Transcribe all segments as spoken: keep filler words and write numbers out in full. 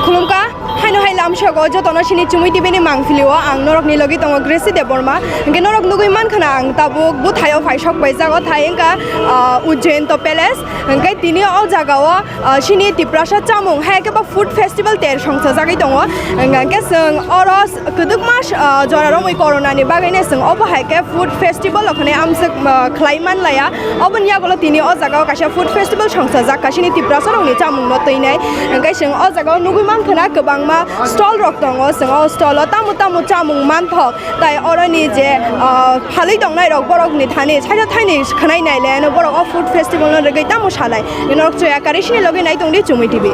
Khulumkha, haino hai lamsogo jotono sini Chumui T V ni mangpili o ang norokni logi tongo Gracie Debbarma. Hwnkhe norok nugui mankha na ang tabuk bwthaio phaisok bai jago thai wngkha, ah, Ujjainto Palace. Hwnkhe tini o jagao, ah, sini Tiprasa chamung hai khe bo food festival ter songsa jagwi tongo. Hwnkhe chwng oro Kwdwkma, ah, jora romwi corona ni bagwi no chwng obo hai khe food festival rok hwnwi amswk, ah, khlai man laya. Oboni yagulo tini o jaga o kaisa food festival songsa jak, kaisa ni Tiprasa rok ni chamung no twi nai. Hwnkhe chwng o jaga o nugui mankha na kwbangma stall rok tongo. Chwng o stall o tamo tamo chamung manthok. Tai oro ni je, ah, phalwi tong nai rok borok ni thani saisa thaini khwnai nai le ano borok o food festival no rwgwi tamo salai. Norok chwya kari sini logi nai tong di Chumui T V.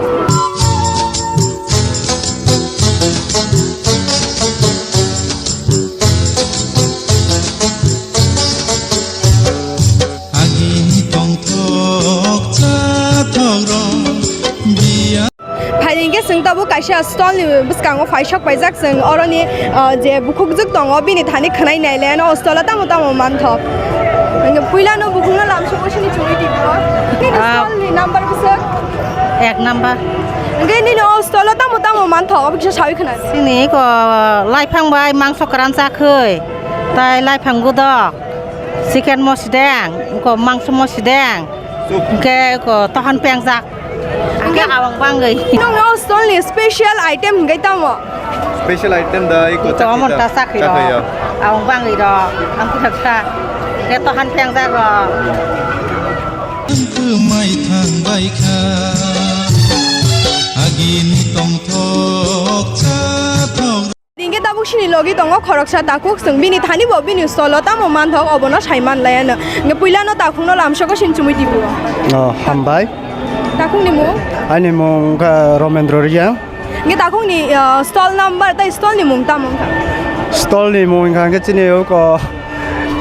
Agini tongthok chathok rok biya. Phaidi hwnkhe chwng tabuk kaisa stall ni bwskango phaisok paijak, chwng oroni, ah, je bukhukjwk tongo bini thani khwnai nai le ano o stall o tamo tamo manthok. Hwnkhe puila no bukhuk no lamsok sini Chumui T V o. Nini Ah. Stall ni number bwswk? Ek number. Hwnkhe nini o stall o tamo tamo manthok, obo kisa sawi khna. Chini eko laiphang bai mangso kwran chakhwi, tai laiphang gudok, chicken mosideng, eko mangso mosideng, hwnkhe eko tohan pengjak, hwnkhe awang bangwi. Nong o stall ni special item hwnkhe tamo? Special item da eko Eko chakhi amon da. Ta chakhi Chakhi rok. Ya. Awang bangwi rok, ang khe tohan pengjak rok. Mai thang bai kha. Agini tongthok chathok. Hwnkhe tabuk sini logi tongo khoroksa takhuk, chwng bini thani bo bini stall o tamo manthok obono sai man laiya no. Hwnkhe puila no takhuk no lamsogo sini Chumui T V o. Oh, hambai. Takhuk ni mung? Ani mung wngkha Romendro Reang. Hwnkhe takhuk ni, ah, stall number tai stall ni mung tamo wngkha? Stall ni mung wngkha hwnkhe chini oko,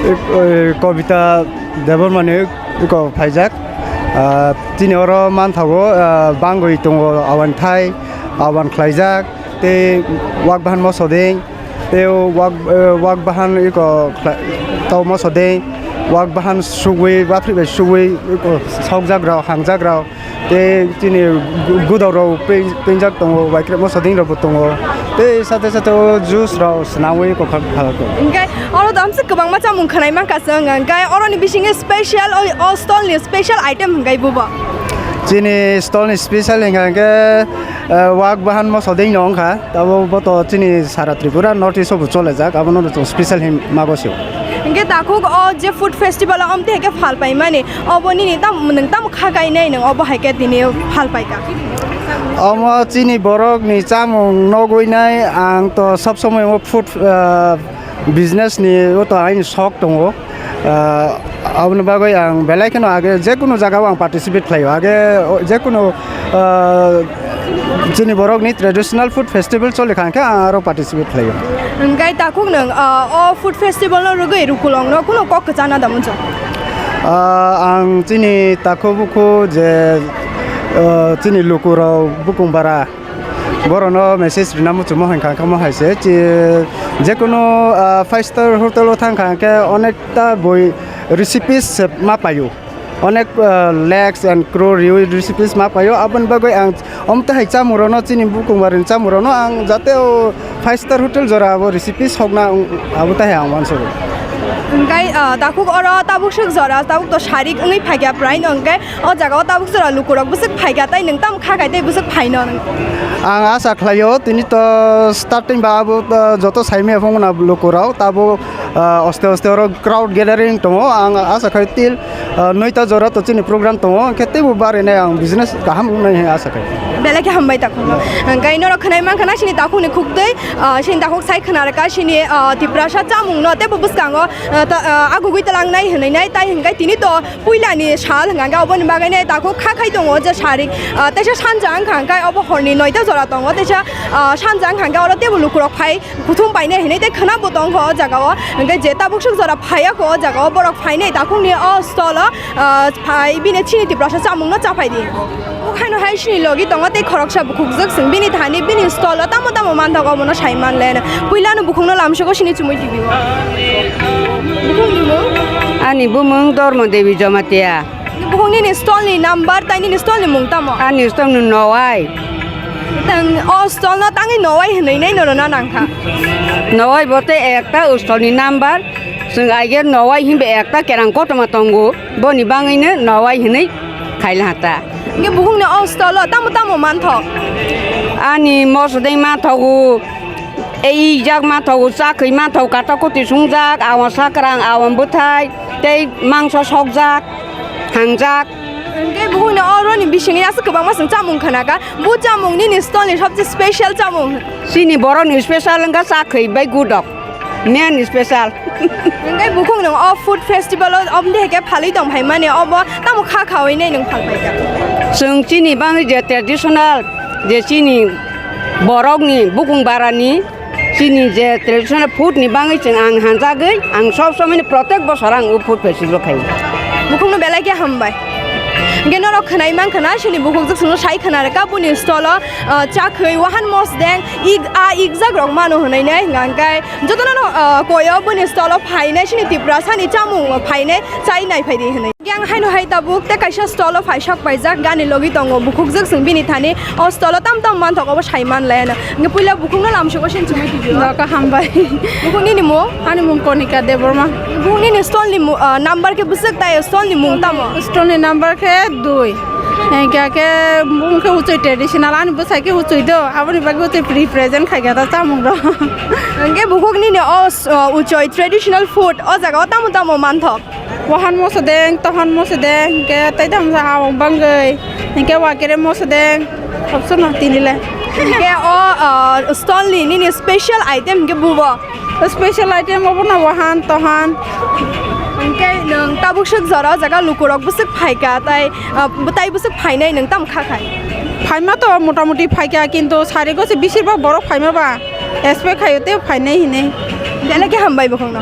eh, Kobita Debbarma ni oko phaijak. Ah, chini oro manthago, ah, bangwi tongo awan thai, awan khlaijak, tei wak bahan mosodeng, tei wak, eh, wak bahan eko khlai-, tau mosodeng, wak bahan sugwi, bafri bai sugwi eko sokjak rok, hangjak rok. Tei chini gu-, gudok rok pin-, pinjak tongo, waikrek mosodeng rok bo tongo. Tei sate sate o juice rok swnamwi kokha kha khe. Hwnkhe oro do amsa kwbangma chamung khwnai mankha chwng, hwnkhe oroni bisingo special o, o stall ni special item hwnkhe bubo. Chini stall ni special hwnkha hwnkhe, eh, wak bahan mosodeng no wngkha. Abo bo to chini sara Tripura North East o bo cholejak, abono chwng special hin mago sio. Hwnkhe takhuk o je food festival o amtwi hai khe phal paimani, obo nini tam, nwng tamo kha kainai nwng obo hai khe tini phal paikha? Omo chini borok ni chamung nogwi nai, ang to sob somoi o food, ah, business ni o to aini sok tongo. Ah, aboni bagwi ang belai kheno age jekunu jagao ang participate khlaio. Age o, jekunu, ah, chini borokni traditional food festival choli kha hwnkhe ang aro participate khlaio. Hwnkhe takhuk nwng, ah, o food festival no rwgwi Rukulwng no kunu kok kwchana da munchuk? Ah, ang chini takhuk bukhu je, ah, chini lukurok bukung bara. Borokno message rwna muchungma hwn kha, kha mo hai se, chi, jekunu, ah, five star hotel o thang kha hwnkhe onekta bui recipes se ma paio. Onek, ah, lakhs and crore riui recipes ma paio. Aboni bagwi ang omtwi hai chamungrokno, chini bukung barini chamungrokno ang jate o five star hotel jora abo recipes hokna ang abo tai ang uansugo. Hwnkhe, ah, takhuk oro tabuk swk jora, tabuk to sarik wngwi phaikha prai no, hwnkhe o jaga o tabuk jora lukurok bwswk phaikha, tei nwng tamo kha khai tei bwswk phaino nwng? Ang asa khlaio, tini to starting ba abo, ah, joto saimaya phungna lukurok, tabo, ah, oste oste oro crowd gathering tongo. Ang asa khai til, ah, noita jora to chini program tongo, hwnkhe teibo barinai ang business kaham wngnai hwnwi asa khai. Belai khe hambai takhuk no. Hwnkhe norok khwnai mankha na sini takhuk ni khuktwi, ah, sini takhuk sai khna rwkha sini, ah, Tiprasa chamung no teibo bwskango, ah, ta, ah, agugwi twlang nai hwnwi nai, tai hwnkhe tini to puila ni sal hwnkha hwnkhe oboni bagwi nai takhuk kha khai tongo je sarik, ah, teisa sanja wngkha hwnkhe obo horni noita jora tongo, teisa, ah, sanja wngkha hwnkhe oro teibo lukurok phai kuthum painai hinwi tei khwnabo tongkha o jaga o. Hwnkhe je tabuk swk jora phaiya kho o jaga o, borok phainai takhukni o stall o, ah, phai bini chini Tiprasa chamungno chaphai di. Haino hai sini logi tongo tei khoroksa bukhukjwk chwng bini thani bini stall o tamo tamo manthogo omono sai manle. Puilano bukhukno lamsogo sini chumui tibio. Bukhukni mung? Ani bumung Dharma Devi Jamatia. Bukhuk nini stall ni number tai nini stall ni mung tamo? Ani stall ni Nowai. Tang o stall no tangwi Nowai hinwi nai norona nangkha. Nowai bote ekta stall ni number. Chwng aiger Nowai hinbe ekta kerang kotorma tongo. Boni bangwino Nowai hinwi khailahata. Nge bukhuk ni o stall o tamo tamo manthok? Ani mosodeng manthogo. Ei jak manthogo, chakhwi manthogo, katok koti sungjak, awang sakrang, awang bwthai, tei mangso sokjak, hangjak. Hwnkhe bukhukni oroni bisingni aswk kwbangma chwng chamung khwnakha. Bu chamung nini stall ni sobse special chamung? Chini borokni special wngkha chakhwi bai gudok, main special. Hwnkhe bukhuk nwng o food festival o oboni hai khe phalwi tong phaimani, obo tamo kha khawi nai nwng phal phaikha? Chwng chini bangwi je traditional, je chini borokni bukung barani, chini je traditional food ni bangwi chwng ang hanjagwi, ang sob somoi ni protek bosor ang o food festival khai. Bukhukno belai khe hambai. Hwnkhe norok khwnai mankha na, chini bukhuk jwk chwngno sai khna rwkha, boni stall o, ah, chakhwi, wahan mosdeng, ik, a ikjak rok mano hwnwi nai hwnkha hwnkhe jotono no, ah, koi o boni stall o phainai, chini Tiprasa ni chamung phainai, chai nai phai di hwnwi. Yang haino hai tabuk tei kaisa stall o phai sok paijak, gani logi tongo bukhukjwk chwng bini thani o stall o tam tam manthok obo sai man lai ano. Hwnkhe puila bukhukno lamsogo sini chumui tibio. Nokha hambai. Bukhuk nini mung? Ani mung Konika Debbarma. Bukhuk nini stall ni mu-, ah, number khe bwswk tai stall ni mung tamo? Stall ni number khe dui. Hwnkhe khe bung khe uchoi traditional, ani bwsai khe uchoi do, aboni bagwi uchoi represent khai kha ta chamung rok. Hwnkhe bukhuk nini o s-, ah, uchoi traditional food o jaga o tamo tamo manthok? Wahan mosodeng, tohan mosodeng, hwnkhe tei tamo sa awang bangwi, hwnkhe wakere mosodeng, opsono tini le. Hwnkhe o, ah, stall ni nini special item hwnkhe bubo? Special item obono wahan, tohan. Hwnkhe nwng tabuk swk jora o jaga lukurok bwswk phaikha, tai, ah, tai bwswk phainai nwng tamo kha khai? Phaima to motamoti phaikha, kintu sarigo se bisir bak borok phaima ba. Expect khayo tei phainai hinwi. Belai khe hambai bukhukno.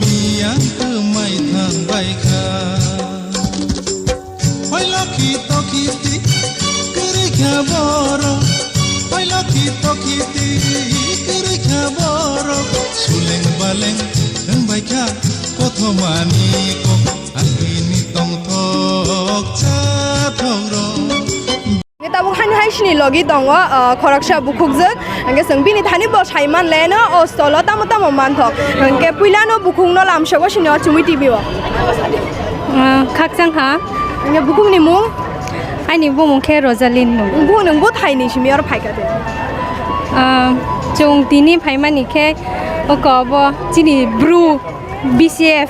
Biyang kwmai thang bai kha. Hoi lokhi tokhi ti kwrwi kha borok. Hoi lokhi tokhi ti kwrwi kha borok. Suleng baleng wng bai kha kothomani kok. Agini tongthok chathok rok. Hwnkhe tabuk haino hai sini logi tongo, ah, khoroksa bukhukjwk. Hwnkhe chwng bini thani bo sai man le no, o stall o tamo tamo manthok. Hwnkhe puila no bukhuk no lamsogo sini o chumui tibio. Ah, khakchang ha. Hwnkhe bukhuk ni mung? Ani bumung khe Rojalin mung. Bukhuk nwng bo thaini simi oro phaikha de. Ah, chwng tini phaimani khe oko bo chini bru B C F,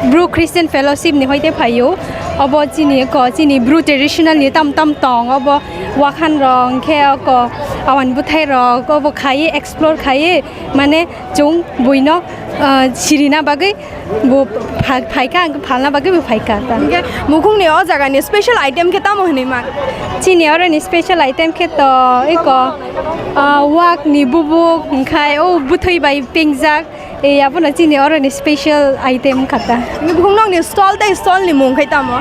Bru Christian Fellowship ni hoite phaio. Obo chini ko, chini Bru traditional ni tam tam tong. Obo wakhan rok, hwnkhe oko awan bwthai rok, obo khai, explore khai, mane chwng buino, ah, sirina bagwi bo pha-, phaikha, hwnkhe phalna bagwi bo phaikha ta. Hwnkhe mukhungni o jagani special item khe tamo hinwi man? Chini oroni special item khe to eko, ah, wakni bubuk, hwnkhe o bwthai bai pengjak. Ei, abono chini oroni special item kha ta. Nini bukhuk nokni stall tei stall ni mung khai tamo?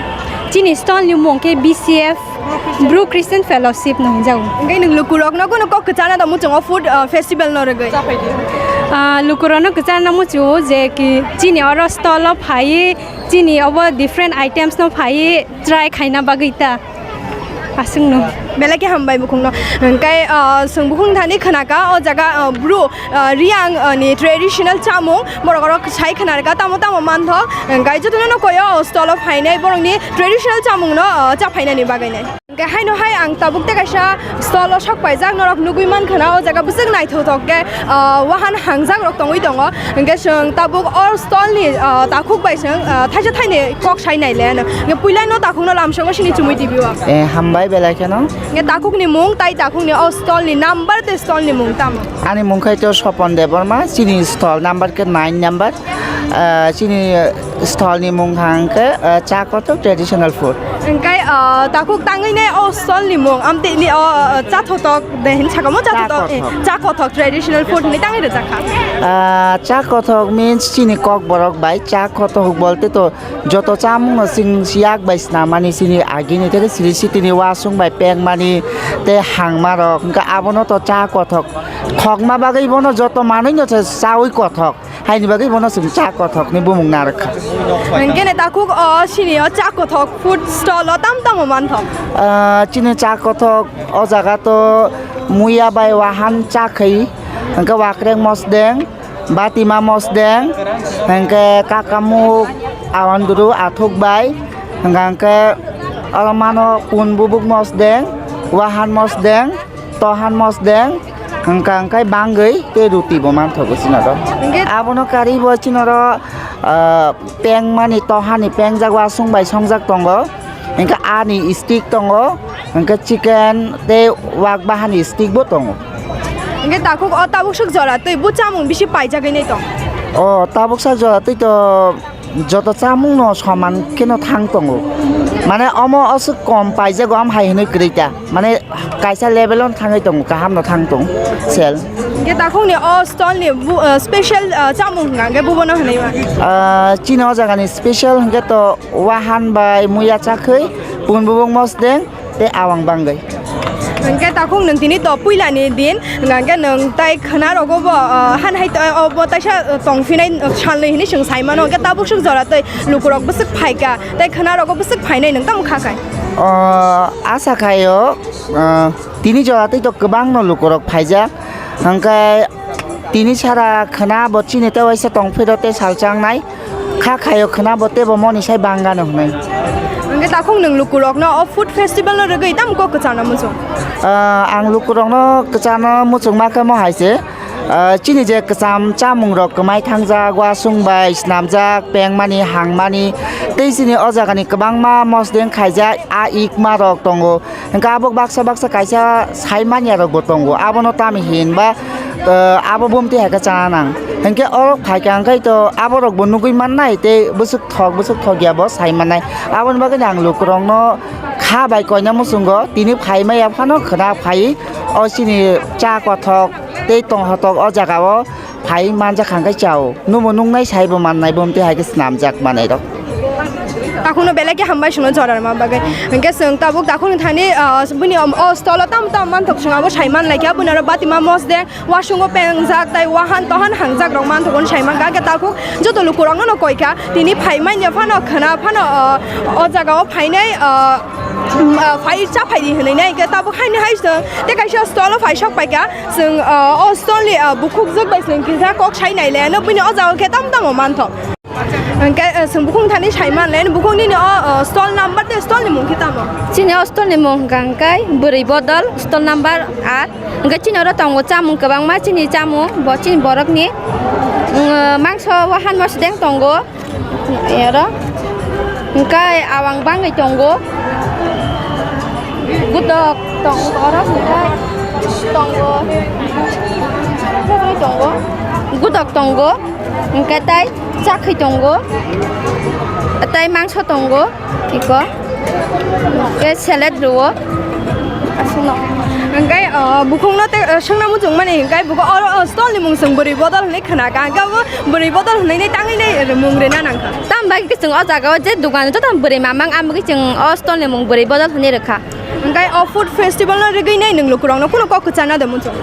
Chini stall ni mung khe B C F, Bru Christian Fellowship no hwnjago. Hwnkhe nwng lukurokno kunu kok kwchana tamo chwng o food, ah, festival no rwgwi? Ah, lukurokno kwchana muchungo je ki chini oro stall o phai, chini obo different items no phai try khaina bagwi ta. Aswkno. Belai khe hambai bukhukno. Hwnkhe, ah, chwng bukhuk thani khwnakha o jaga, ah, bru, ah, Riyang, ah, ni traditional chamung borok oro sai khwnarkha tamo tamo manthok. Hwnkhe jotono no koyo o stall o phainai borokni traditional chamungno, ah, cha phainani bagwi nai. Hwnkhe haino hai ang tabuk tei kaisa stall o sok paijak norok nugui mankha na o jaga bwswk naithothok khe, ah, wahan hangjak rok tongwi tongo. Hwnkhe chwng tabuk o stall ni, ah, takhuk bai chwng, ah, thaisa thaini kok sai nai le ano. Hwnkhe puila no takhuk no lamsogo sini chumui tibio. Eh, hambai belai kheno. Hwnkhe takhuk ni mung tai takhuk ni o stall ni number tei stall ni mung tamo? Ani mung khai to Sopon Debbarma, chini stall number khe nine number. Ah, chini stall ni mung hang khe, ah, cha kotor traditional food. Hingkai, ah, takhuk tangwi nai o stall ni mung, amtwi ni o, ah, cha thothok de hin sakamo cha Cha thothok, eh, kothok. Cha kothok traditional food hinwi tangwi rwjak kha. Ah, cha kothok means chini kokborok bai cha kothok bolte to joto chamung no chwng yak bai snamani chini agini tei siri sitini wasung bai pengmani tei hangma rok hingke abono to cha kothok khokma bagwi bono joto manwi no se chawi kothok. Haini bagwi bono chwng cha kothokni bumung narwkha. Hwnkhe ne takhuk o sini o cha kothok food stall o tam tamo manthok? Ah, chini cha kothok o jaga to muya bai wahan cha khai, hwnkhe wakreng mosdeng, batima mosdeng, hwnkhe kakamuk, awandru athuk bai, hwnkhe oro mano kun bubuk mosdeng, wahan mosdeng, tohan mosdeng, hwnkha hwnkhe bangwi tei ruti bo manthogo chini oro. Hwnkhe abono karwi bo chini oro, ah, pengmani tohani pengjak wasung bai songjak tongo, hwnkhe ani stick tongo, hwnkhe chicken tei wak bahani stick bo tongo. Hwnkhe takhuk o tabuk swk jora twi bo chamung bisi paijagwi nai tong? O tabuk sak jora twi to joto chamung no soman khe no thang tongo. Mane omo aswk kom paijago, am hai hwnwi kwrwi ta. Mane kaisa level o thangwi tongo, kaham no thang tong sel. Hwnkhe takhuk ni o stall ni bu-, ah, special, ah, chamung hwnka hwnkhe bubono hwnwi ma? Ah, chini o jaga ni special hwnkhe to wahan bai muya chakhwi, pun bubung mosdeng, tei awang bangwi. Hwnkhe takhuk nwng tini to puila ni din, hwnkhe nwng tai khwna rogo bo, ah, han hai to, o bo taisa, ah, tong phinai, ah, salnwi hinwi chwng sai mano, hwnkhe tabuk swk jora tei lukurok bwswk phaikha, tei khwna rogo bwswk phainai nwng tamo kha khai? O, asa khai o, ah, tini jora tei to kwbang no lukurok phaijak, hwnkhe tini sara khwna bo chini tei waisa tong phiro tei sal changnai. Kha khayo khwna bo tebo moni sai bangano hwnwi. Hwnkhe takhuk nwng lukurokno o food festival no rwgwi tamo kok kwchangno muchung? Ah, ang lukurokno kwchangno muchungma khe mo hai se, ah, chini je kwcham chamungrok kwmai thangjak, wasung bai snamjak, pengmani, hangmani, tei chini o jagani kwbangma mosdeng khaijak, a ikmarok tongo. Hwnkhe abo baksa baksa kaisa sai manya rok bo tongo, abono tamo hinba, eh, abo bumtwi hai khe chana nang. Hwnkhe oro phaikha hwnkhe to aborok bo nugui mannai tei bwswk thok bwswk thok ya bo sai mannai. Aboni bagwi ang lukurokno kha bai koina muchungo, tini phai maya phano khwna phai o chini cha kothok tei tong hotok o jaga o. Phai manjak kha hwnkhe chao. Nubo nuknai saibo mannai, bo tei hai khe snamjak manai rok. Takhukno belai khe hambai chwngno jora rwma bagwi. Hwnkhe chwng tabuk takhukni thani, ah, buini o, o stolo tamo tamo manthok chwng abo sai manlai kha. Buini oro batima mosdeng, wasungo pengjak, tei wahan tohan hangjak rok manthok hwnwi sai mankha. Hwnkhe takhuk joto lukurokno no koi kha. Tini phai manya phano khwna phano, ah, o jaga o phainai, ah, mm, ah, phai cha phai di hwnwi nai. Hwnkhe tabuk haini hai chwng tei kaisa stolo phai sok pai kha. Chwng, ah, o stolni, ah, bukhukjwk bai chwng kisa kok sai nai le, ano buini o jaga khe tamo tamo manthok. Hwnkhe, ah, chwng bukhuk thani sai man le, bukhuk nini o, ah, stol number tei stolni mung khe tamo? Chini o stolni mung hwnkha hwnkhe Bwrwi Bodol, stol number aat. Hwnkhe chini oro tongo chamung kwbangma, chini chamung bo chini borokni, mm, mangso wahan mosdeng tongo. Aro hwnkhe awang bangwi tongo, gudok tong-, oro hwnkhe tongo, tongo, gudok tongo, hwnkhe tei chakhwi tongo, tei mangso tongo. Iko. Khe select rwo. Aswkno. Hwnkhe, o, bukhukno tei, o, swngna muchungmani hwnkhe bukhuk oro, o, stolni mung chwng Bwrwi Bodol hwnwi khna kha. Hwnkhe abo Bwrwi Bodol hwnwi tei tangwi nai mung rwna nang kha. Tamo bai khe chwng o jaga o je dogan joto bwrwi mamang amo khe chwng o stolni mung Bwrwi Bodol hwnwi rwkha. Hwnkhe o food festival no rwgwi nai nwng lukurokno kunu kok kwchana de muchung?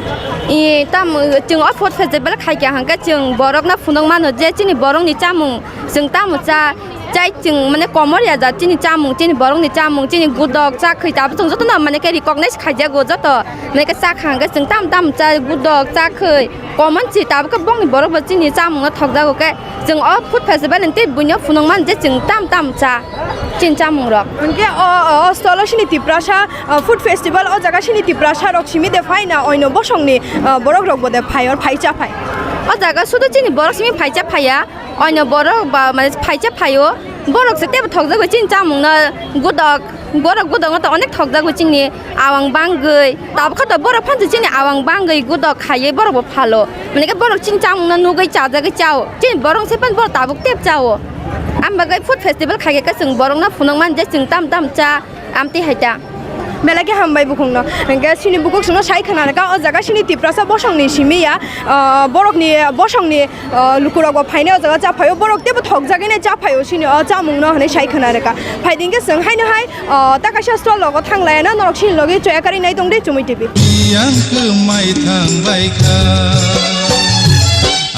I, tamo chwng o food festival khaikha hwnkhe chwng borokno phunuk mano je chini borokni chamung chwng tamo cha. Chai chwng mane komor ya jat chini chamung, chini borokni chamung, chini gudok, chakhwi tabuk chwng jotono mane khe recognize khaijago joto. Mane khe chakha hwnkhe chwng tam tam cha gudok, chakhwi. Common si tabuk khe bongni borok bo chini chamungno thokjago khe chwng o food festival ni tei buino phunukmani je chwng tam tam cha chini chamungrok. Hwnkhe o, o, o stolo chini Tiprasa, o, food festival o jaga chini Tiprasa rok simi de phaina oino bosongni, o, borok rok bo de phai or phai cha phai? O jaga sudu chini borok simi phai cha phaiya. Oino borok ba, mane, phaicha phaio, borok se tebo thokjagwi chini chamungno gudok, borok gudokno to onek thokjagwi chini awang bangwi. Tabukha to borok phansi chini awang bangwi gudok khaiwi borok bo phalo. Mane khe borok chini chamungno nugwi chajagwi chao. Chini borok se phan borok tabuk tep chao. A Bagwi food festival khaikhe chwng borokno phunukman je chwng tam tam cha amtwi hai ta. Belai khe hambai bukhukno. Hwnkhe chini bukhuk chwngno sai khna rwkha, o jaga chini Tiprasa bosongni simi ya, ah, borokni, bosongni, ah, lukurokbo phainai o jaga cha phaio, borok teibo thokjagwi nai cha phaio chini o chamungno hwnwi sai khna rwkha. Phaidi hwnkhe chwng haino hai, ah, ta kaisa stall rogo thang laiano norok chini logi choya karwi nai tong di Chumui T V. Yang kwmai thang bai kha.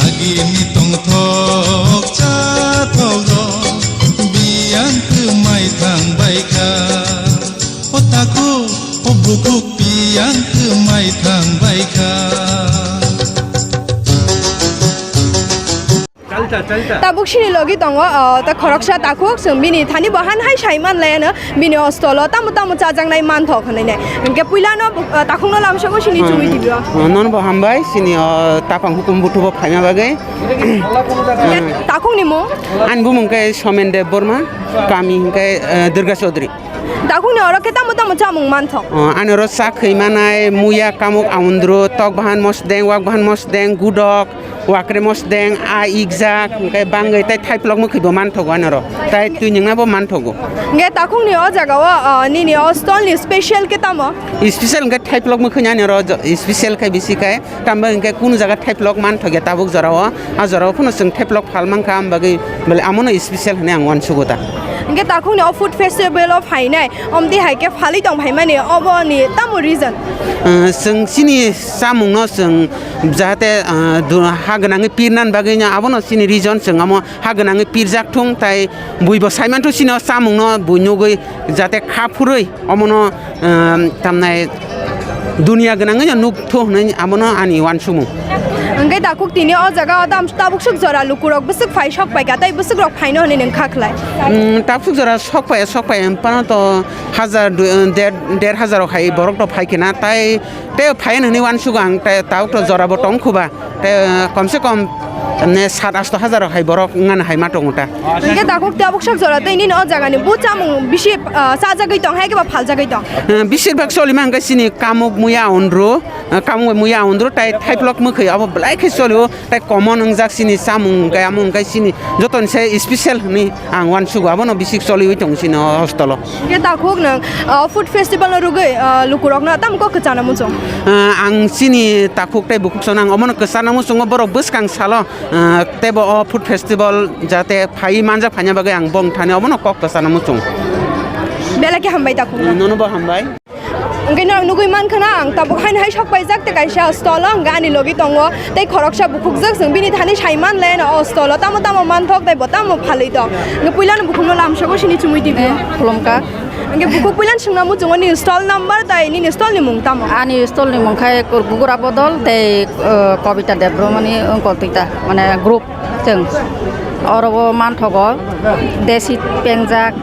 Agini tongthok chathogo, biyang kwmai thang bai kha. O takhuk, o bukhuk biyang kwmai thang bai kha. Tabuk chini logi tongo, o, ta khoroksa takhuk, chwng bini thani bo han hai sai man laiano. Bini o stolo tamo tamo chajaknai manthok hwnwi nai. Hwnkhe puilano, ah, takhukno lamsogo chini Chumui T V o. Ah, nono bo hambai, chini o tapang hukum buthubo phaima bagwi. Hwnkhe takhukni mung? Ani bumung khe Somen Deb Borma, kami hwnkhe, eh, Durga Chaudhary. Takhukni oro khe tamo tamo chamung manthok? Ah, ani oro cha khwi manai, muya, kamuk, aundru, tok bahan mosdeng, wak bahan mosdeng, gudok, wakre mosdeng, a ikjak, hwnkhe bangwi tei thaiplok mwkhwibo manthogo anoro, tei twi nwngnabo manthogo. Hwnkhe takhukni o jagao, ah, nini o stall ni special khe tamo? Special hwnkhe thaiplok mwkhwini anoro jo-, special khe bisi khe, tamo hwnkhe kunu jaga thaiplok manthokya tabuk jorao, a jorao phano chwng thaiplok phal mankha, am bagwi belai amono special hwnwi ang uansugo ta. Hwnkhe takhukni o food festival o phainai, omtwi hai khe phalwi tong phaimani oboni tamo reason? Ah, chwng chini chamungno chwng jahate, ah, du-, ha gwnangwi pirnani bagwino abono chini reason chwng omo ha gwnangwi pirjak thung, tai buibo saimanthok chini o chamungno bui nugwi jate kha phurwi omono, ah, tamnai dunia gwnangwino nukthok hwnwi abono ani uansukmung. Hwnkhe takhuk tini o jaga o tam-, tabuksuk jora lukurok bwswk phai sok paikha tei bwswkrok phaino hwnwi nwng kha khlai? Mm, tabuksuk jora sok pai, sok pai, phano to hajar, du-, der, der hajar rok hai borok rok phai khe na, tai tei phai nini uansugo ang, tei tabuk to jora bo tong khuba, tei, eh, kom se kom, ne, sat asto hajar rok hai borok wngna hai ma tongo ta. Hwnkhe takhuk tabuk sok jora tei nini o jaga ni bu chamung bisi, ah, chajagwi tong hai khe ba phaljagwi tong? Eh, bisir bak choli ma hwnkhe chini kamuk muya ondru, eh, kamuk muya ondru tei thaiplok mwkhwi abo belai khe choli o. Tai common wngjak chini chamung hwnkhe, amo hwnkhe chini jotoni se special hwnwi ang uansugo, abono bisi choliwi tongo chini o hostel o. Hwnkhe takhuk nwng, ah, food festival no rwgwi, ah, lukurokno tamo kok kwchana muchung? Ah, ang chini takhuk tei bukhuk sano ang omono kwchana muchungo, borok bwskang salo, ah, teibo o food festival jate phaiwi manjak phaina bagwi ang bongthani omono kok kwchana muchung. Belai khe hambai takhuk. Nono bo hambai. Hwnkhe norok nugwi mankha na, ang tabuk haino hai sok paijak tei kaisa stall o hwnkhe ani logi tongo tei khoroksa bukhukjwk, chwng bini thani sai man le no o stall o tamo tamo manthok tei bo tamo phalwi tong. Hwnkhe puilano bukhukno lamsogo chini Chumui T V o. Eh, khulumkha. Hwnkhe bukhuk puilano swngna muchungo nini stall number tei nini stall ni mung tamo? Ani stall ni mung khai Kur-, Gugura Bodol tei, eh, Kobita Debbarmani wngkol twi ta, mane group. Chwng oro o manthogo desi pengjak,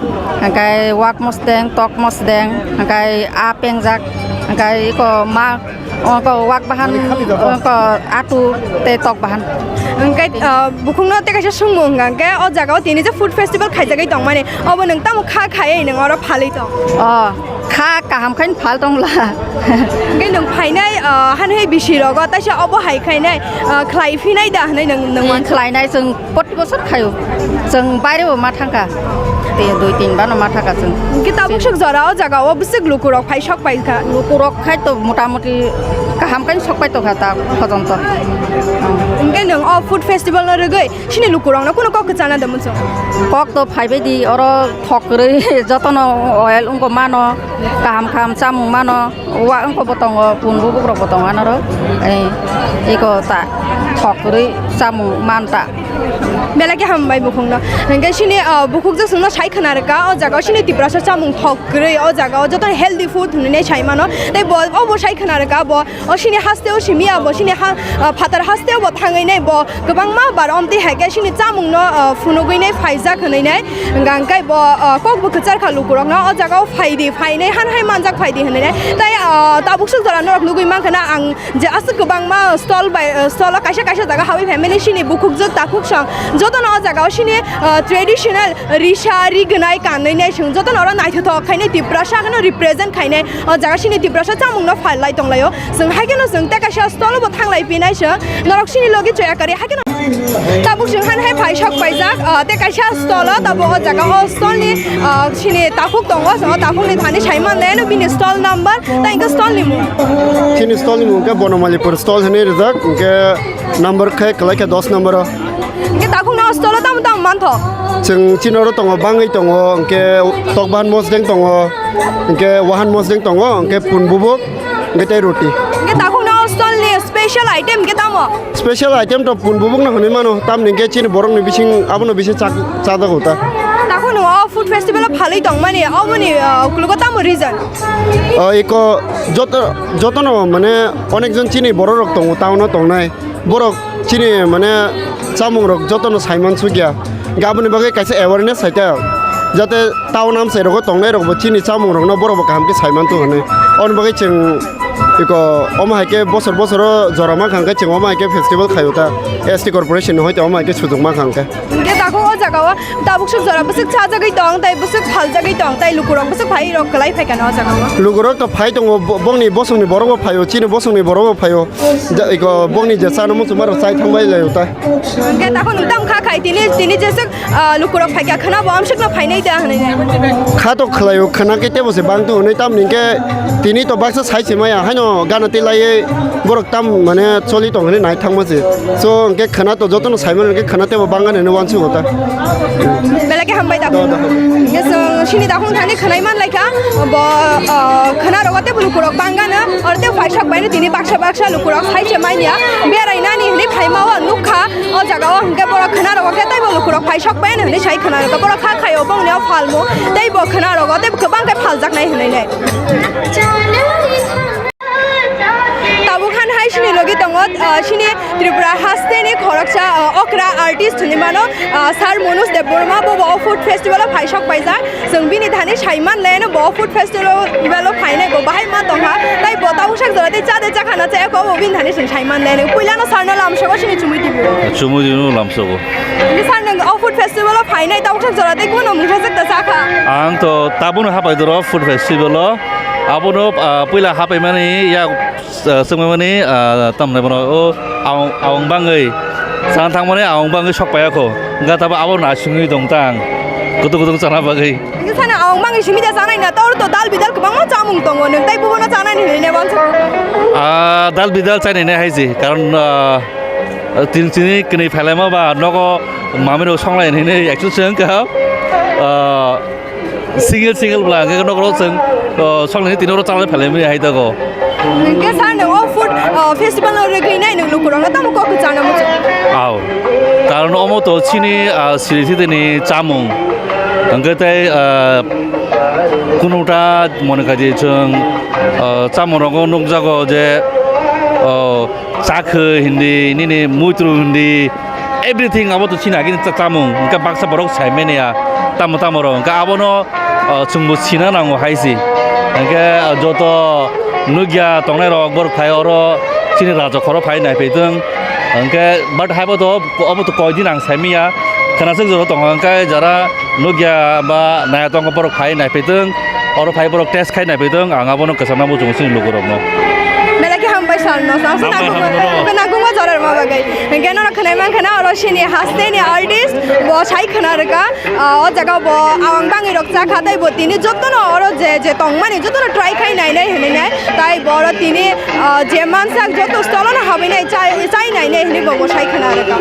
hwnkhe wak mosdeng, tok mosdeng, hwnkhe a pengjak, hwnkhe eko ma, eko wak bahan, eko atu tei tok bahan. Hwnkhe, ah, bukhukno tei kaisa swngmung hwnkha hwnkhe, o jaga o tini je food festival khaijagwi tongmani, obo nwng tamo kha khaiwi nwng oro phalwi tong? O. Kha kaham khaino phal tongla. Hwnkhe nwng phainai, ah, hano hai bisi rogo, taisa obo hai khainai, ah, khlai phinai da hwnwi nwng, nwng uansuk? Khlainai, chwng proti bosor khaio. Chwng bairebo ma thangkha. Te dui tin bano ma thangkha chwng. Hwnkhe tabuk sok jora o jaga o bwswk lukurok phai sok paikha? Lukurok khai to motamuti kaham khaino sok pai tongkha ta pojonto. Hwnkhe nwng o food festival no rwgwi chini lukurokno kunu kok kwchana da muchung? Kok to phaibai di, oro thok kwrwi jotono oil wngkha mano, kaham kaham chamung mano, wa wngkha bo tongo, punbo bukrok bo tongo anoro, ei, eko ta thok kwrwi chamung man ta. Belai khe hambai bukhukno. Hwnkhe chini, ah, bukhukjwk chwngno sai khna rwkha, o jaga o chini Tiprasa chamung thok kwrwi, o jaga o joto healthy food hwnwi nai sai mano. Tei bo, obo sai khna rwkha bo, o chini haste o simi ya bo, chini ha, ah, phatar haste o bo thangwi nai bo, kwbangma bar omtwi hai khe chini chamungno, ah, phunugwi nai phaijak hwnwi nai. Hwnkhe bo, ah, kok bo kwchar kha lukurokno, o jaga o phai di, phainai han hai manjak phai di hwnwi nai. Tai, ah, tabuk swk jora norok nugwi mankha na ang je aswk kwbangma stall bai, ah, stall o kaisa kaisa jaga habwi phaimani chini bukhukjwk takhuk song jotono o jaga o chini, ah, traditional risa, rignai, kanwi nai chwng jotono oro naithothok khainai, Tiprasa haino represent khainai, o jaga chini Tiprasa chamungno phal lai tonglaio. Chwng haikheno chwng tei kaisa stall o bo thanglai phinai chwng norok chini logi choya kari haikheno. Tabuk chwng han hai phai sok paijak, ah, tei kaisa stall o, tabuk o jaga o stall ni, ah, chini takhuk tongo, o takhuk ni thani sai man le no bini stall number, tei hwnkhe stall ni mung. Chini stall ni mung khe Bonomalipur stall hinwi rijak, hwnkhe number khe kwlai khe dos number o. Hwnkhe takhuk no stall o tamo tamo mantho? Chwng chini oro tongo, bangwi tongo, hwnkhe tokban mosdeng tongo, hwnkhe wahan mosdeng tongo, hwnkhe pun bubuk. Hwnkhe tei roti. Hwnkhe takhukno stall ni special item khe tamo? Special item to pun bubuk no hwnwi mano, tamni hwnkhe chini borokni bising abono bising chak-, chajago ta. Takhukno o food festival o phalwi tongmani, oboni, ah, ukologo tamo reason? Ah, eko joto, jotono mane onekjon chini borok rok tongo, town o tongnai. Borok chini mane chamung rok jotono saiman sukya. Hwnkhe aboni bagwi kaisa awareness hai ta. Jate town amchai rogo tongnai rokbo chini chamung rokno borokbo kaham khe saiman tong hwnwi. Aboni bagwi chwng iko omo hai khe bosor bosoro jora mankha hwnkhe chwng omo hai khe festival khaio ta. S T corporation ni hoite omo hai khe sujuk mankha hwnkhe. Hwnkhe takhuk o jaga o tabuk swk jora bwswk chajagwi tong, tei bwswk phaljagwi tong, tei lukurok bwswk phai rok kwlai phai kha o jaga o. Lukurok to phai tongo, bo-, bongni bosongni borok bo phaio, chini bosongni borok bo phaio. Ja-, iko bongni je chana muchungma rok chai thangbai laio ta. Hwnkhe takhuk nwng tamo kha khai tini, tini jeswk, ah, lukurok phai kha khwna bo amswkno phainai da hwnwi nai. Kha to khwlaio, khwna khe tebo se bang tong hwnwi tamni hwnkhe tini to baksa sai se maya haino gana tei laiwi borok tam mane choli tong hwnwi nai thangma se. So hwnkhe khwna to jotono sai mano hwnkhe khwna tebo bang gana hwnwi uansukgo ta. Belai khe hambai da. Do, do. Hwnkhe chwng chini dakhung thani khwnai man lai kha bo, ah, khwna rogo tei bo lukurok bang gana oro tei phaisok bai no tini baksa baksa lukurok sai se manya berai nani hwnwi phaima o nukha. O jaga o hwnkhe borok khwna rogo khe tei bo lukurok phaisok bai no hwnwi sai khwna rwkha. Borok kha khai o bongni o phalmung tei bo khwna rogo tei kwbang khe phaljaknai hwnwi nai. Tabuk han hai chini logi tongo, ah, chini Tripura hasteni khoroksa, ah, okra artist hwnwi mano, ah, Sir Manoj Debbarma, bo bo o food festival o phaisok paijak. Chwng bini thani sai man le no bo o food festival o phainai bo bahai ma tongkha. Tai bo tabuk sak jora tei cha de cha khana cha eko bo bini thani chwng sai man le no. Puila no sir no lamsogo chini Chumui T V o. Chumui T V no lamsogo. Bini sir no o food festival o phainai tabuk sak jora tei kuno mungsa sak ta cha kha. Ang to tabuk no hapai doro food festival o. Abono, ah, puila hapaimani yak, ah, swngmani, ah, tamni bono o awang, awang bangwi chana thangmani awang bangwi sok paiya kho. Hwnkhe tabo abo naisingwi tong tang kutung kutung chana bagwi. Hwnkhe sana awang bangwi simi da chanai na, tor to dal bidal kwbangma chamung tongo, nwng tai bubono chanani hinwi ne wansukgo? Ah, dal bidal chainai ne hai se, karon, ah, tin chini kwnwi phailaima ba nogo mamino songlai hinwi actually se wngkha, ah, Single single bwla hwnkhe nokro chwng, o, songni tini oro chalai phailai mani hai tongo. Hwnkhe sir nwng o food, o, festival o rwgwi nai nwng lukurokno tamo kok kwchangno muchung? Aw. Karon omo to chini, ah, siri sitini chamung. Hwnkhe tei, ah, kunuta mone kha di chwng, ah, chamungrogo nukjago je, o, Chakhwi hindi, nini muitru hindi, everything abo to chini agini cha-, chamung. Hwnkhe baksa borok sai manya, tamo tamo rok. Hwnkhe abono, ah, chwngbo sina nango hai se. Hwnkhe, ah, joto nukya tongnai rok borok phai oro chini raja khoro phai naiphai tong. Hwnkhe but haibo to, obo to koi din ang sai manya. Khwnasuk jora tongo hwnkhe jara nukya ba naya tongo borok phai naiphai tong. Oro phai borok test khai naiphai tong, ang abono kwchangna muchungo chini lukurokno. Belai khe hambai sir no, ang se nangkukma, nangkukma jora rwma bagwi. Hwnkhe nono khwnai mankha na oro chini hasteni artist, bo sai khwna rwkha, ah, o jaga bo awang bangwi rok chakha, tei bo tini jotono oro je, je tongmani jotono try khai nainai hinwi nai, tai bo oro tini, ah, je mansak joto stall o no habwi nai, chai, chai nainai hinwi bo, bo sai khwna rwkha.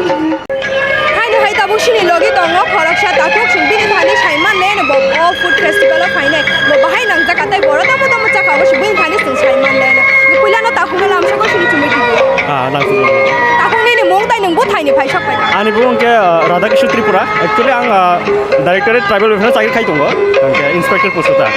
Haino hai tabuk chini logi tongo khoroksa takhuk, chwng bini thani sai man le no bo o food festival o phainai, bo bahai nangjak, tei boro tamo tamo chakha, obo se bini thani chwng sai man le no. Puila no takhuk no lamsok o chini Chumui T V o. Ah, lamsok o. Takhuk nini mung tai nwng bwthai ni phai sok pai? Ani bung khe, ah, Radha Kishore Tripura. Actually ang, ah, Directorate Tribal Welfare chakri khai tongo. Hwnkhe inspector post ta.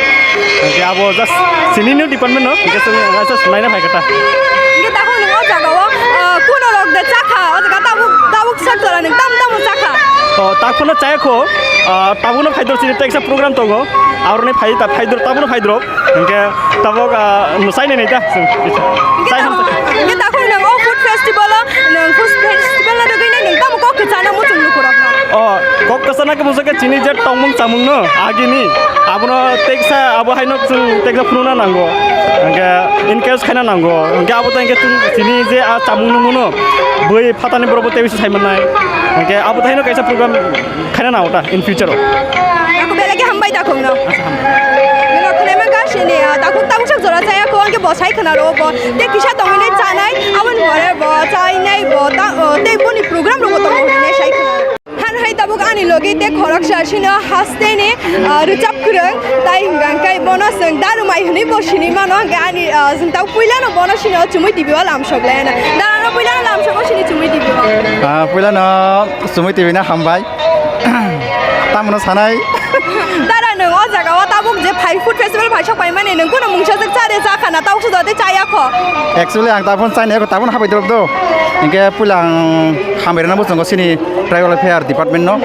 Hwnkhe abo just sini new department no, hwnkhe chwng just naina phai kha ta. Hwnkhe takhuk nwng o jaga o, ah, kuno rok de chakha, o jaga tabuk, tabuk sak jora nwng tam tam chakha. O, takhuk no chaya kho, ah, tabuk no phaidor chini teksa program tongo. Aroni phai ta phaidor, tabuk no phaidor. Hwnkhe tabuk, ah, no chai nai nai ta. Hwnkhe takhuk nwng o food festival o, nwng food festival o rwgwi nai nwng tamo kok kwchana muchung lukurok no? O, kok kwchana khe bujak khe chini je tongmung chamung no agini, abono teksa abo haino chwng teksa phunukna nango, hwnkhe encourage khaina nango, hwnkhe abo to hwnkhe chwng chini je a chamung nungmung no bui phatani borok bo tei bisi sai mannai, hwnkhe abo to haino kaisa program khaina nango ta in future o. Ako belai khe hambai takhuk no. Nino khwnaima gasini, ah, takhuk tabuksa jora chaya kho, hwnkhe bo sai khwnaro bo. Tei kisa tongwi nai chanai, aboni pore bo chainai bo ta, oh, tei boni program rogo tongo hinwi sai khwnaro. Han hai tabuk ani logi tei khoroksa sino hasteni, ah, rwchap kwrwng, tai hwnkha khe bono chwng Daru Mai hwnwi bo sini mano, hwnkhe ani, ah, chwng tabuk puilano bono sino Chumui T V o lamsok lai hwna. Darano puilano lamsok o sini Chumui T V o. Ah, puilano Chumui T V no hambai. Tamno sanai. Dara, nwng o jaga o tabuk je phai food festival phai sok paimani, nwng kuno mungsa jak chare cha khana, tabuk sujate chaya kho. Actually, ang tabun chainai kho, tabun habai dorok do. Hwnkhe puila ang hambai rwna muchungo sini tribal welfare department no.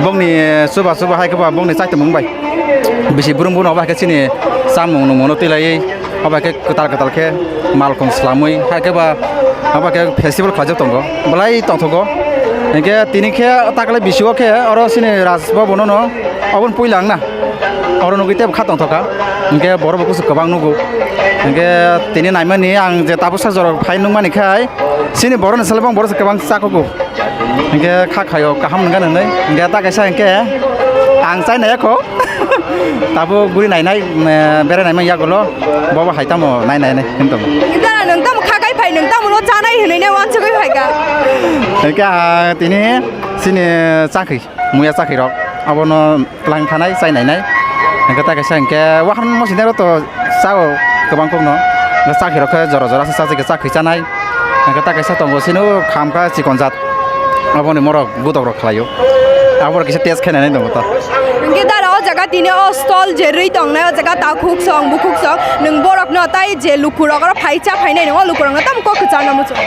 Bongni chuba chuba hai khe ba bongni chaitomung bai. Bisi brum brum no bai khe sini chamung nungmung no twi laiwi. Obo khe kwtal kwtal khe malkhung swlamwi, hai khe ba obo khe festival khlaijak tongo, belai tongthogo. Hinkhe tini khe takle bisio khe oro sini Raj Bhavan no, oboni puila wngna oro nugwi teibo kha tongthokha. Hinkhe borok bo kusu kwbang nugo. Hinkhe tini naimani ang je tabuksa jorok phai nukmani khai sini borokni seleng borok se kwbang chakugo. Hinkhe kha khaio kaham nungkha nwngnwi. Hinkhe ta kaisa hinkhe ang chai naiya kho. Tabuk guri nainai, eh, berai naimani yagulo. Bobo hai tamo nai nai nai hinto. Dara, nwng tamo kha kai phai, nwng tamo no chanai hinwi ne wansugwi phai kha. Hinkhe, ah, tini sini chakhi, muya chakhi rok. Abono Twlang thanai, chai nainai. Hingke ta kaisa hingke wahan mo sinai rok to chao kwbang kokno. Hingke chakhi rok khe jora jora se chajak khe chakhi chanai. Hingke ta kaisa tongo sino khamkha chikon jat. Aboni morok budok rok khlaio. Aborok kisa test khainani tongo ta. Hingke dara o jaga tini o stall je rwi tongnai o jaga takhuk song bukhuk song nwng borok no tai je luku rok oro phai cha phainai nongo luku rok no tamo kok kwchangno muchungo.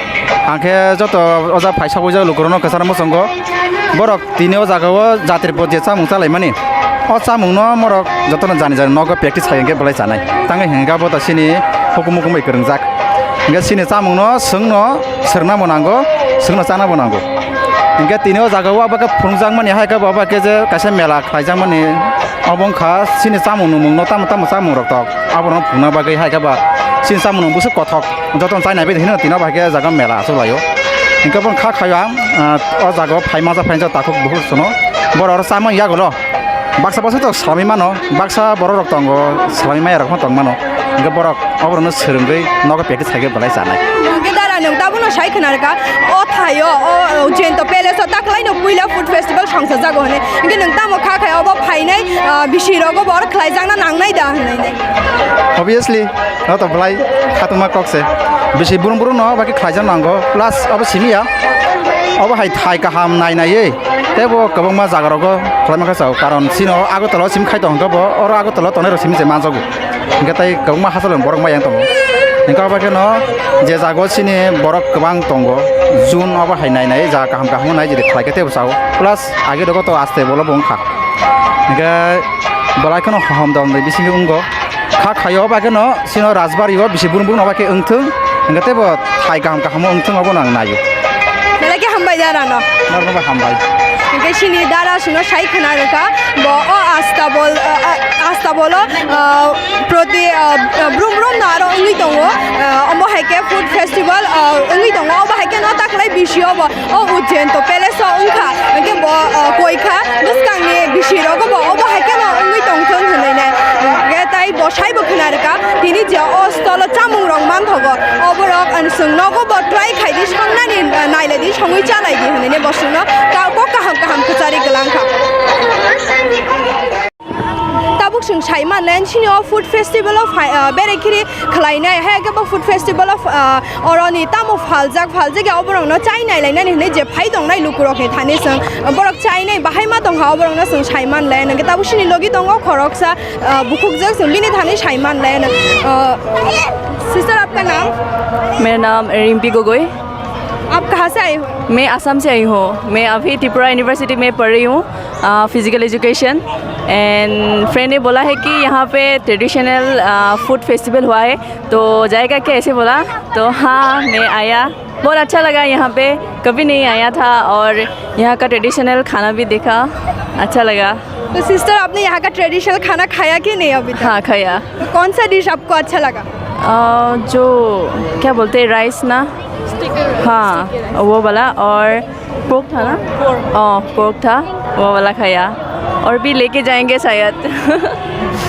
Hingke joto o jaga phai sagwi jak luku rok no kwchangno muchungo. Borok Tini o jaga o jatri bo je chamung chalaimani, o chamung no morok jotono jani jani nogo practice hai hingke belai chanai. Tangwi hingke abo ta sini hukum hukum bai kwrwngjak. Hingke sini chamung no swngno swrwngna bo nango, swngno chana bo nango. Hingke tini o jaga o abo khe phunukjakmani hai khe bo abo khe je kaisa mela khlaijakmani obo wngkha sini chamung nwngmung no tamo tamo chamung rok tok abo no phunukna bagwi hai khe ba sini chamung nwng bwswk kothok. Jotono chai naibai hino tini o bai khe jaga mela aswk laio. Hingke bo kha khaio ang, ah, o jaga o phai masa phai jao takhuk bukhuk sono. Borok oro chamani yagulo baksa baksa tok swlamwi mano, baksa borok rok tongo swlamwi maya rok tong mano. Hingke borok oborokno swrwngwi nogo practice khaikhe belai chanai. Hingke dara nwng tabukno sai khna rwkha, o thaio o, o Jento Palace o taklaino puila food festival songchajago hinwi. Hingke nwng tamo kha khai obo phainai, ah, bisi rogo bo oro khlaijakna nangnai da hinwi. Obviously. Joto belai khatungma kok se. Bisi brum brum no bai khe khlaijak nango. Plus abo simi ya. Obo hai thai kaham nai naiwi. Tei bo kwbangma jaga rogo khlaima khe chao. Karon sino Agartala o simi khai tong hwnkhe bo oro Agartala o tongnai rok simi se manjago. Hingkhe tei kwbangma hachalo ni borok ma yang tongo. Hingkhe abo kheno je jaga o sini borok kwbang tongo. June obo hai nai nai jaga kaham kaham nai jodi khlai khe tei bo chao. Plus age dogo to aste bolo bo wngkha. Hingkhe belai kheno hohom dol ni bisingo wngkha. Kha khaio bai kheno sino rajbari o bisi brum brum no bai khe wngthung. Hingkhe teibo thai kaham kaham o wngthung abono ang naio. Belai khe hambai dara no. Norokno bai hambai. Hingkhe sini dara sino sai khna rwkha. Bo o astabol, a, a, astabolo, a, proti, a, a, brum brum no aro wngwi tongo. A, omo hai khe food festival, a, wngwi tongo. Obo hai khe no taklai bisi o bo. O Ujjain to palace o wngkha, hingke bo, o, koikha, bwskangni bisi rogo bo obo hai kheno wngwi tongthung hinwi nai. Hingke tai bo saibo khna rwkha, tini je o stolo chamung rok manthogo, oborok, ano, chwng nogo bo try khaidi songnani, o, nailaidi songwi chalaidi hinwi ne bo chwngno ka-, kok kaham kaham kwcharwi kwlangkha. Tabuk chwng sai manle, sini o food festival o phai, ah, berai khiri khlainai, hai khe bo food festival o, ah, oroni tamo phaljak, phaljak ya oborokno chai nai lainani hinwi je phai tongnai lukurokni thani chwng, borok chainai bahai ma tongkha, oborokno chwng sai manle. Nangkhe tabuk sini logi tongo khoroksa, ah, bukhukjak, chwng bini thani sai manle. Ah, sister, apka naam? Mera naam Rimpi Gogoi. आप कहाँ से आए हो? मैं असम से आई हूँ। मैं अभी त्रिपुरा यूनिवर्सिटी में पढ़ रही हूँ, फिजिकल एजुकेशन। एंड फ्रेंड ने बोला है कि यहाँ पे ट्रेडिशनल फूड फेस्टिवल हुआ है, तो जाएगा क्या, ऐसे बोला। तो हाँ, मैं आया। बहुत अच्छा लगा यहाँ पे, कभी नहीं आया था और यहाँ का ट्रेडिशनल खाना भी देखा, अच्छा लगा। तो सिस्टर, आपने यहाँ का ट्रेडिशनल खाना खाया कि नहीं अभी तक? हाँ, खाया। तो कौन सा डिश आपको अच्छा लगा? अ, जो क्या बोलते हैं, राइस ना? हाँ, वो वाला। और पोर्क था ना? पोर्क। हाँ, पोर्क था, वो वाला खाया। और भी लेके जाएंगे शायद।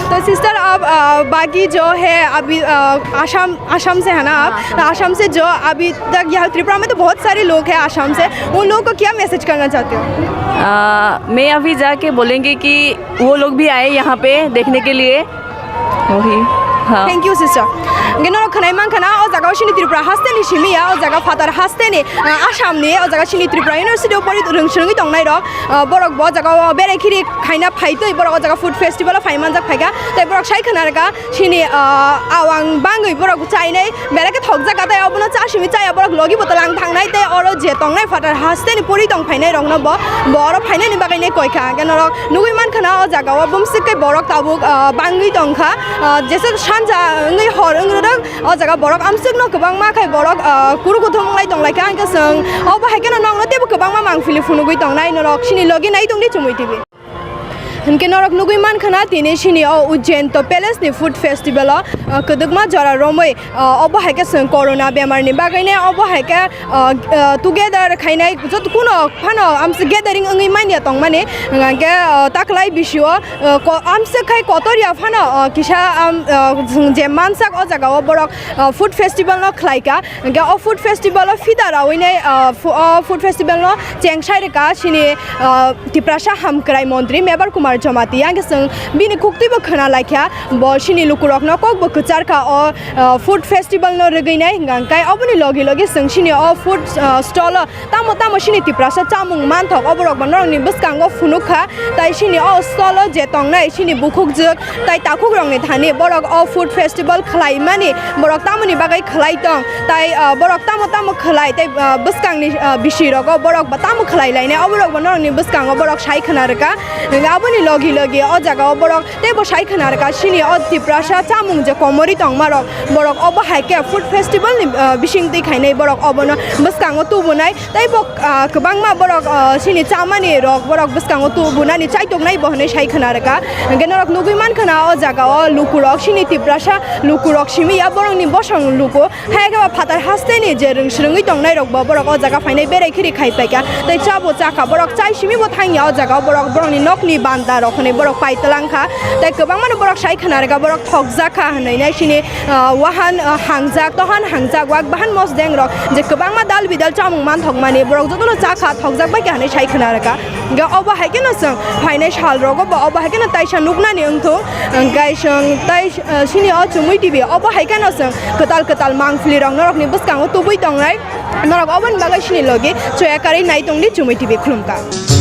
तो सिस्टर, अब, अ, बाकी जो है अभी, अ, आसाम, आसाम से है ना आप? हाँ, तो आसाम से जो अभी तक यहाँ त्रिपुरा में तो बहुत सारे लोग हैं आसाम से, उन लोगों को क्या मैसेज करना चाहते हो? अ, मैं अभी जाके बोलेंगे कि वो लोग भी आए यहाँ पे देखने के लिए। Ohi. Ha. Thank you, sister. Hingke norok khwnai mankha na, o jaga o chini Tripura haste ni simi ya, o jaga phatar haste ni, ah, Assam ni, o jaga chini Tripura University o pori rwng swrwngwi tongnai rok, ah, borok bo o jaga o berai khiri khaina phai twi, borok o jaga food festival o phai manjak phaikha, tei borok sai khna rwkha chini, ah, awang bangwi borok chainai, belai khe thokjak kha, tei obono cha simi chaya borok logi bo twlang thangnai, tei oro je tongnai phatar haste ni pori tong phainai rokno bo, bo oro phainani bagwi nai koi kha, hingke norok nugui mankha na o jaga o bumswk khe borok tabuk, ah, bangwi tongkha, ah, jeswk sanja wngwi hor wng rwrwk o jaga borok amswkno kwbangma khai borok, ah, kuru kuthum wnglai tonglaikha, hingke chwng obo hai kheno nokno teibo kwbangma mangpili phunugwi tongnai norok chini logi nai tongdi Chumui T V. Hingke norok nugui mankha na tini chini o Ujjainto Palace ni food festival o, ah, kwdwkma jora romwi, ah, obo hai khe chwng corona bemar ni bagwi ne obo hai khe ah, ah, together khainai joto kuno phano amse gathering wngwi manya tongmani, hingke, ah, taklai bisio, ah, ko-, amse khai kotor ya phano, ah, kisa am, ah, je mansak o jaga o borok, ah, food festival no khlaika, hingke o food festival o fida rawi nai, ah, fu-, o food festival no chengsai rwka chini, ah, Tiprasa Hamkrai Montri Mebar Kumar Jamatia, hingke chwng bini khuktwi bo khwna laikha, bo chini lukurokno kok bo kwchar kha o, ah, food festival no rwgwi nai, hingka hingkai oboni logi logi chwng chini o food, ah, stall o tamo tamo chini Tiprasa chamung manthok, oborok bo norokni bwskango phunuk kha, tai chini o stall o je tongnai chini bukhukjwk tai takhukrokni thani borok o food festival khlaimani borok tamoni bagwi khlai tong, tai, ah, borok tamo tamo khlai, tai, ah, bwskangni, ah, bisirogo borok bo tamo khlai lainai, oborok bo norokni bwskango borok sai khna rwkha. Hingke aboni logi logi o jaga o borok teibo sai khna rwkha, chini o Tiprasa chamung je komori tongmarok, borok obo hai khe food festival ni, ah, bising twi khainai, borok obono bwskango tubunai, teibo, ah, kwbangma borok, ah, chini chamani rok borok bwskango tubunani chaituknai bo hinui sai khna rwkha. Hingke norok nugui mankha na o jaga o lukurok chini Tiprasa lukurok simi ya borokni bosong luku. Hai khe bo phatar haste ni je rwng swrwngwi tongnai rok bo borok o jaga phainai berai khiri khai paikha. Tei cha bo chakha, borok chai simi bo thangya o jaga o borok, borokni nokni banda rok hinui borok pai twlang kha. Tei kwbangma no borok sai khna rwkha borok thokjak kha hinui nai sini, ah, wahan, ah, hangjak, tohan hangjak, wak bahan mosdeng rok je kwbangma dal bidal chamung manthok mani borok jotono chakha thokjak bai kha hinui sai khna rwkha. Hingke obo hai kheno chwng phainai sal rogo bo obo hai kheno taisa nuknani wngthung. Hingke chwng tai, eh, chini o Chumui T V obo hai kheno chwng kwtal kwtal mangpili rok norokni bwskango tubui tongnai. Norok oboni bagwi chini logi choya karwi nai tongdi Chumui T V khulumkha.